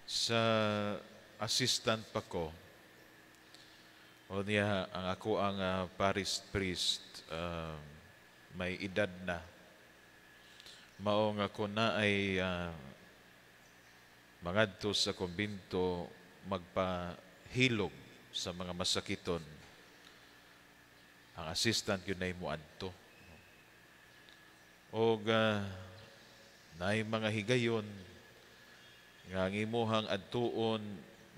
Sa assistant pa ko, o niya ang ako ang parish priest, may edad na. Mao nga ko na ay mangadto sa kumbinto magpahilog sa mga masakiton. Ang assistant yun ay moadto. Og naay mga higayon nga ang imuhang adtuon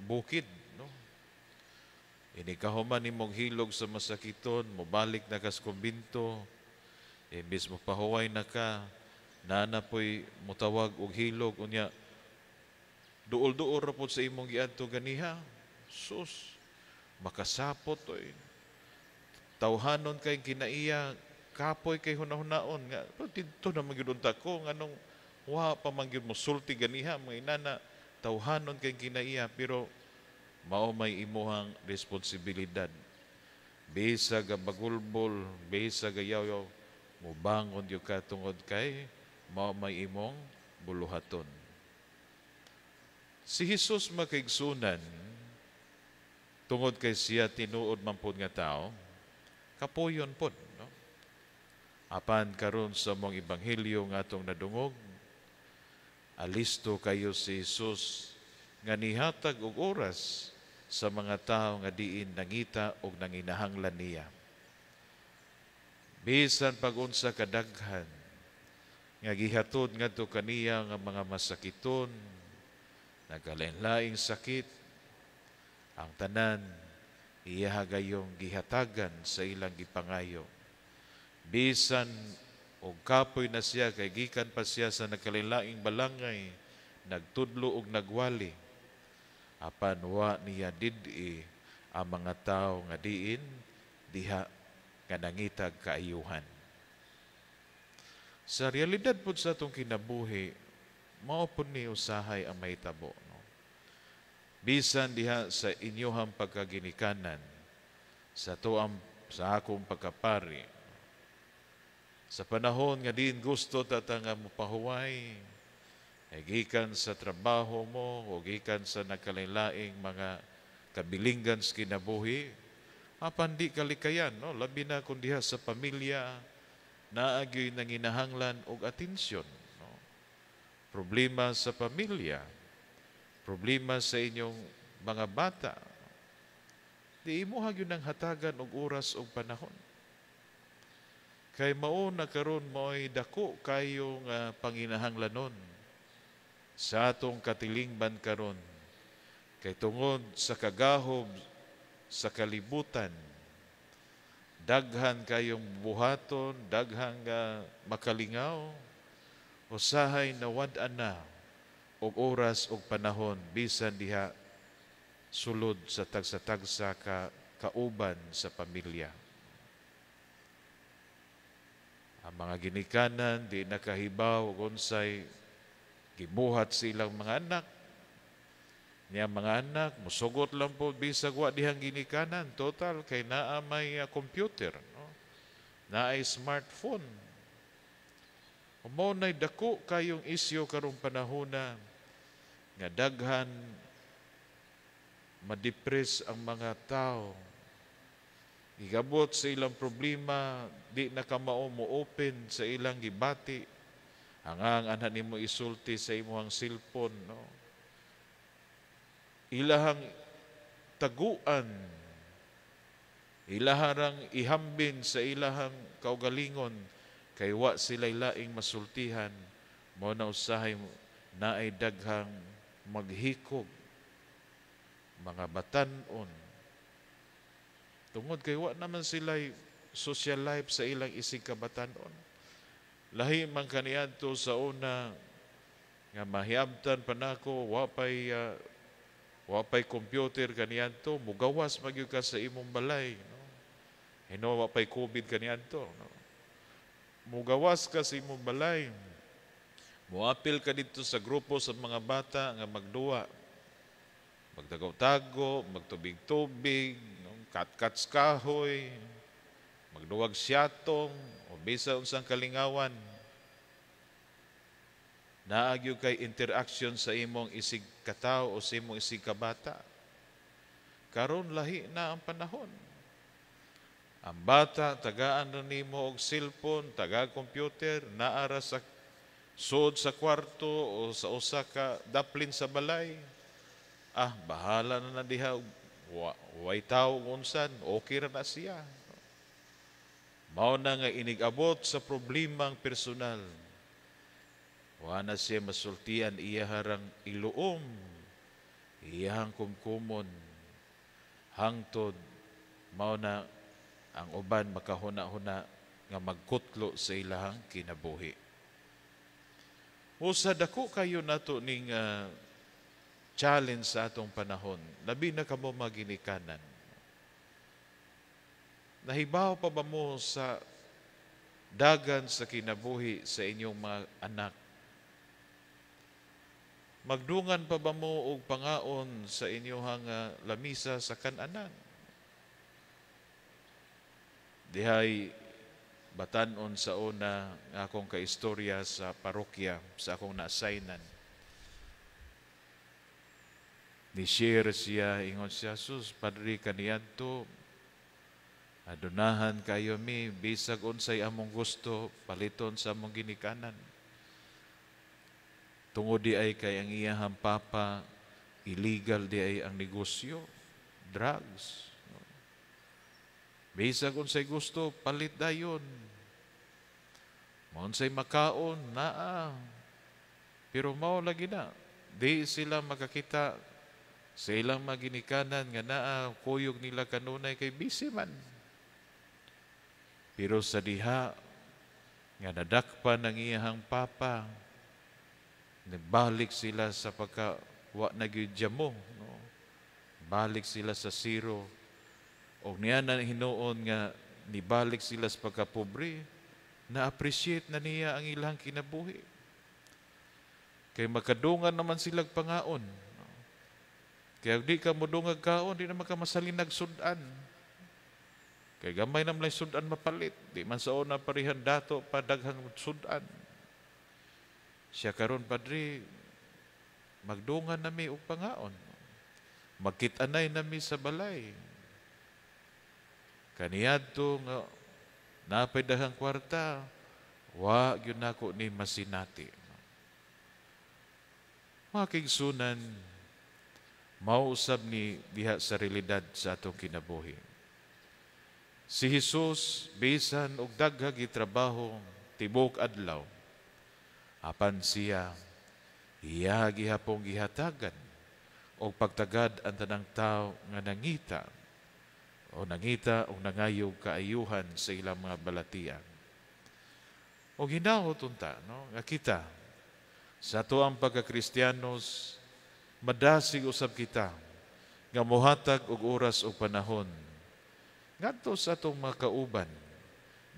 bukid, no? Inikahuman nimong hilog sa masakiton, mobalik na kas kumbinto, imbis mo pahuway na ka, naa po'y mutawag og hilog, unya duol-duol ra pod sa imong giadto ganiha. Sus, makasapot oy. Tawhanon kay kinaiya, kapoy kay hunahunaon nga pero didto na man gyud unta ko, nganong wa pa man gyud mosulti ganiha mga inana. Tawhanon kay kinaiya, pero mao may imuhang responsibilidad. Bisag bagulbol, bisag yaw, mubangon gyud ka tungod kay mao may imong buluhaton. Si Jesus, makaigsunan, tungod kay siya tinuod man pod nga tao, kapoyon pod, no? Apan karon sa mong ebanghelyo nga atong nadungog, alisto kayo si Jesus nga nihatag og oras sa mga tawo nga diin nangita og nanginahanglan niya. Bisan pag-unsa kadaghan nga gihatod ngadto kaniya nga mga masakiton, nagkalain-laing sakit, ang tanan iya gayong gihatagan sa ilang gipangayo. Bisan og kapoy na siya kay gikan pa siya sa nagkalain-laing balangay, nagtudlo og nagwali, apan wa niya did-i ang mga tawo nga diin diha nga nangitag kaayuhan. Sa realidad pod sa atong kinabuhi, mao pod ni usahay ang mahitabo, no? Bisan diha sa inyohang pagkaginikanan, sa tuang sa akong pagkapari, sa panahon nga diin gusto ta nga mopahuway, ay gikan sa trabaho mo o gikan sa nagkalainlaing mga kabilinggan sa kinabuhi, apan di kalikayan, no? Labi na kung diha sa pamilya, naa gyoy nanginahanglan og atensyon, no? Problema sa pamilya, problema sa inyong mga bata, di imo gyud nang hatagan og oras og panahon. Kay mao na karon mo'y dako kayo nga panginahanglanon sa atong katilingban karon. Kay tungod sa kagahob sa kalibutan, daghan kayong buhaton, daghan nga makalingaw, usahay nawad-an na og oras og panahon bisan diha sulod sa tagsa-tagsa ka kauban sa pamilya. Ang mga ginikanan di nakahibaw og unsay gibuhat sa ilang mga anak. Niya mga anak musugot lang po bisag wa dihang ginikanan, total kay naa may computer, no? Naay smartphone. Mao nay dako kayong isyu karong panahona nga daghan madepress ang mga tao. Gigabot sa ilang problema, di na kamao mo open sa ilang gibati. Ang anha nimo isulti sa imong cellphone, no? Ilahang taguan, ilaharang ihambin sa ilahang kaugalingon, kay wa sila'y laing masultihan. Mao na usahay naay daghang maghikog, mga batan-on. Tungod kay wa naman sila'y social life sa ilang isig kabatan-on. Lahi man kaniadto sa una nga mahiabtan pa nako, wa pay computer kaniadto, mugawas magyud ka sa imong balay, no? Hino wa pay COVID kaniadto, no? Mugawas ka sa imong balay. Muapil ka dito sa grupo sa mga bata nga magduwa. Magtagaw-tago, magtubig-tubig, no? Katkats kahoy, magduwag siyatong, o bisa unsang kalingawan. Naa gyud kay interaction sa imong isig katawo o sa imong isig kabata. Karon lahi na ang panahon. Ang bata, tagaan na nimo og cellphone, taga computer, naara sa suod sa kwarto o sa usa ka daplin sa balay. Ah, bahala na na diha, way tawo unsan, okay ra na siya. Mao na nga inig-abot sa problemang personal. Wa na siya masultian, iya harang iluom, iyahang kumkumon, hangtod mao na ang uban makahuna-huna nga magkutlo sa ilahang kinabuhi. Usa dako kayo nato ning challenge sa atong panahon, labi na kamo maginikanan. Nahibaw pa ba mo sa dagan sa kinabuhi sa inyong mga anak? Magdungan pa ba mo og pangaon sa inyong lamisa sa kananan? Dihay batanon sa una nga akong kaistorya sa parokya sa akong naassignan. Ni-share siya, ingon siya, "Sus, Padre, kaniadto, adunahan kayo mi, bisag unsay among gusto, paliton sa among ginikanan." Tungod di ay kay ang iyahang papa, illegal di ay ang negosyo, drugs. Bisag unsay gusto, palit dayon. Maunsay makaon, naa. Pero mao lagi na, di sila makakita sa ilang maginikanan nga naa kuyog nila kanunay kay busy man. Pero sa diha nga nadakpan ang iyahang papa, nabalik sila sa pagka wa na gyud mo, no? Balik sila sa zero. Og niya na hinuon nga nibalik sila sa pagkapobre, na-appreciate na niya ang ilang kinabuhi. Kay makadungan naman sila pangaon. No? Kaya di ka modungag kaon, di naman ka masalinag sudan. Kay gamay naman lang sudan mapalit. Di man sa una parihan dato pa daghang sudan. Siya karon, "Padre, magdungan nami og pangaon. Magkit-anay nami sa balay. Kaniadto nga napay daghang kwarta, wa gyud nako ni masinati." Mga kaigsunan, mausab ni diha sa realidad sa atong kinabuhi. Si Jesus bisan og daghang trabaho tibok adlaw, apan siya iya gihapong gihatagan og pagtagad ang tanang tao nga nangita o nangita o nangayog kaayuhan sa ilang mga balatian. O hinaot unta, no, nga kita sa atuang pagkakristiyanos madasig usab kita nga mohatag og oras og panahon ngadto sa atong mga kauban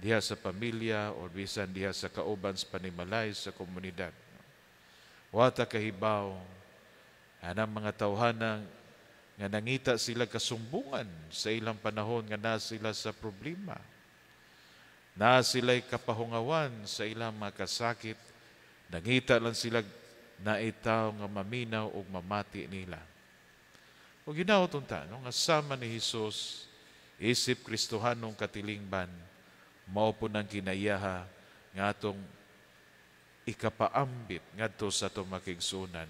diha sa pamilya o bisan diha sa kauban sa panimalay sa komunidad. Wa ta kahibaw anang mga tawhanang nga nangita sila kasumbungan sa ilang panahon nga na sila sa problema. Na sila'y kapahungawan sa ilang mga kasakit, nangita lang sila na itaw nga maminaw ug mamati nila. O ginaot unta, no, nga sama ni Hesus, isip Kristohanong katilingban, mao po nang kinayaha nga atong ikapaambit ngadto sa atong makigsunan,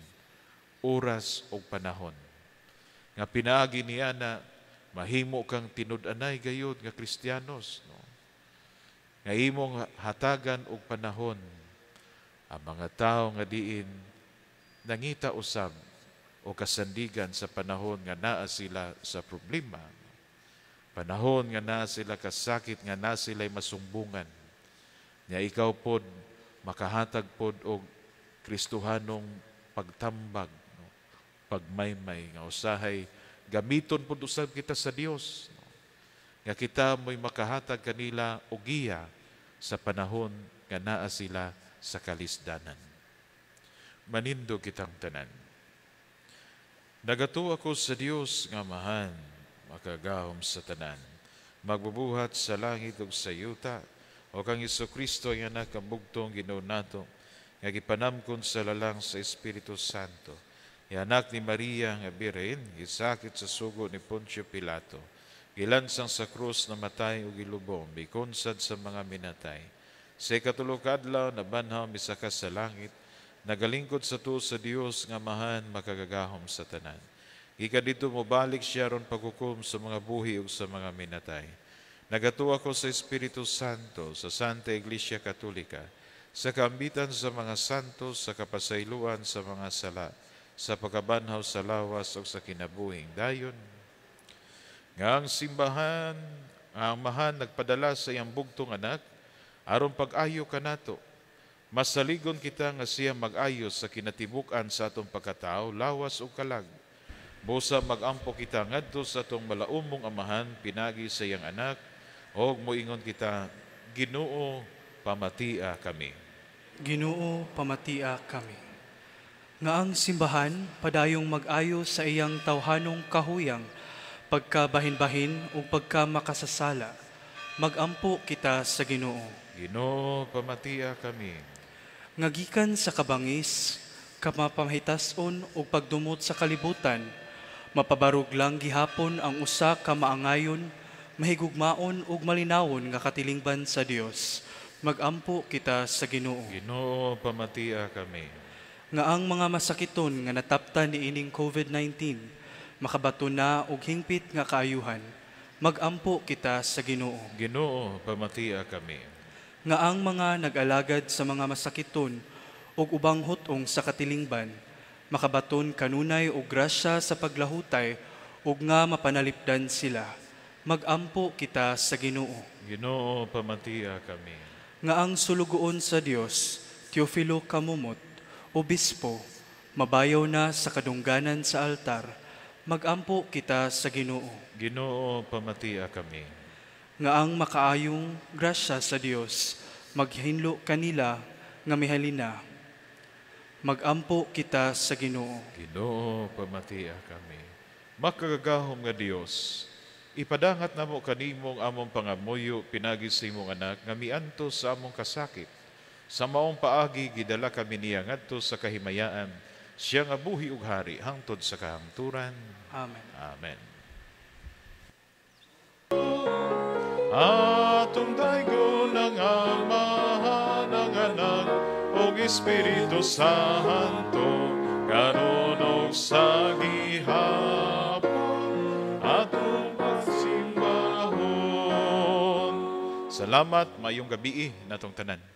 oras o panahon. Nga pinaagi niya na mahimo kang tinud-anay gayud nga Kristiyanos, no? Nga imong hatagan og panahon ang mga tao nga diin nangita usab o kasandigan sa panahon nga naa sila sa problema. Panahon nga naa sila kasakit, nga naa sila'y masumbungan. Nya ikaw pod makahatag pod og Kristohanong pagtambag, no? Pagmaymay nga usahay gamiton pod usab kita sa Dios, no? Nga kita mo'y makahatag kanila og giya sa panahon nga naa sila sa kalisdanan. Manindog kitang tanan. Nagatuo ako sa Dios nga Amahan, makagahom sa tanan, magbubuhat sa langit ug sa yuta, o kang Hesukristo ang anak ang bugtong Ginoo nato, nga gipanamkon sa lalang sa Espiritu Santo, anak ni Maria nga Birhen, gisakit sa sugo ni Poncio Pilato, gilansang sa krus, namatay ug gilubong, mikonsad sa mga minatay. Sa ikatulo ka adlaw nabanhaw, misaka sa langit, nagalingkod sa tuo sa Dios nga Amahan makagagahom sa tanan. Gikan didto mobalik siya aron paghukom sa mga buhi ug sa mga minatay. Nagatuo ako sa Espiritu Santo, sa Santa Iglesia Katolika, sa kaambitan sa mga santos, sa kapasayloan sa mga sala, sa pagkabanhaw sa lawas ug sa kinabuhing dayon. Nga ang simbahan, ang Amahan nagpadala sa iyang bugtong anak aron pag-ayo kanato. Masaligon kita nga siya mag-ayo sa kinatibuk-an sa atong pagkatao, lawas ug kalag. Busa mag-ampo kita ngadto sa atong malaumong Amahan pinagi sa iyang anak, og moingon kita, Ginoo, pamatia kami. Ginoo, pamatia kami. Nga ang simbahan padayong mag-ayo sa iyang tawhanong kahuyang, pagkabahin-bahin ug pagkamakasasala. Magampo kita sa Ginoo. Ginoo, pamatia kami. Nga gikan sa kabangis, kamapamhitas-on ug pagdumot sa kalibutan, mapabarog lang gihapon ang usa ka maangayon, mahigugmaon ug malinawon nga katilingban sa Dios. Magampo kita sa Ginoo. Ginoo, pamatia kami. Nga ang mga masakiton nga nataptan niining COVID-19 makabaton na og hingpit nga kaayuhan. Magampo kita sa Ginoo. Ginoo, pamatia kami. Nga ang mga nag-alagad sa mga masakiton ug ubang hut-ong sa katilingban makabaton kanunay og grasya sa paglahutay ug nga mapanalipdan sila. Magampo kita sa Ginoo. Ginoo, pamatia kami. Nga ang sulugoon sa Dios, Teofilo Camomot, obispo, mabayaw na sa kadungganan sa altar. Magampo kita sa Ginoo. Ginoo, pamatia kami. Nga ang makaayong grasya sa Dios maghinlo kanila nga mihalina. Magampo kita sa Ginoo. Ginoo, pamatia kami. Makagagahom nga Dios, ipadangat namo kanimo ang among pangamuyo pinagi sa imong anak nga miantos sa among kasakit. Sa maong paagi gidala kami niya ngadto sa kahimayaan, siya nga buhi ug hari hangtod sa kahangturan. Amen. Amen. Atong daygon ang Amahan, ang Anak ug Espiritu Santo, karon ug sa gihapon atong pagsimbahon. Salamat, maayong gabii natong tanan.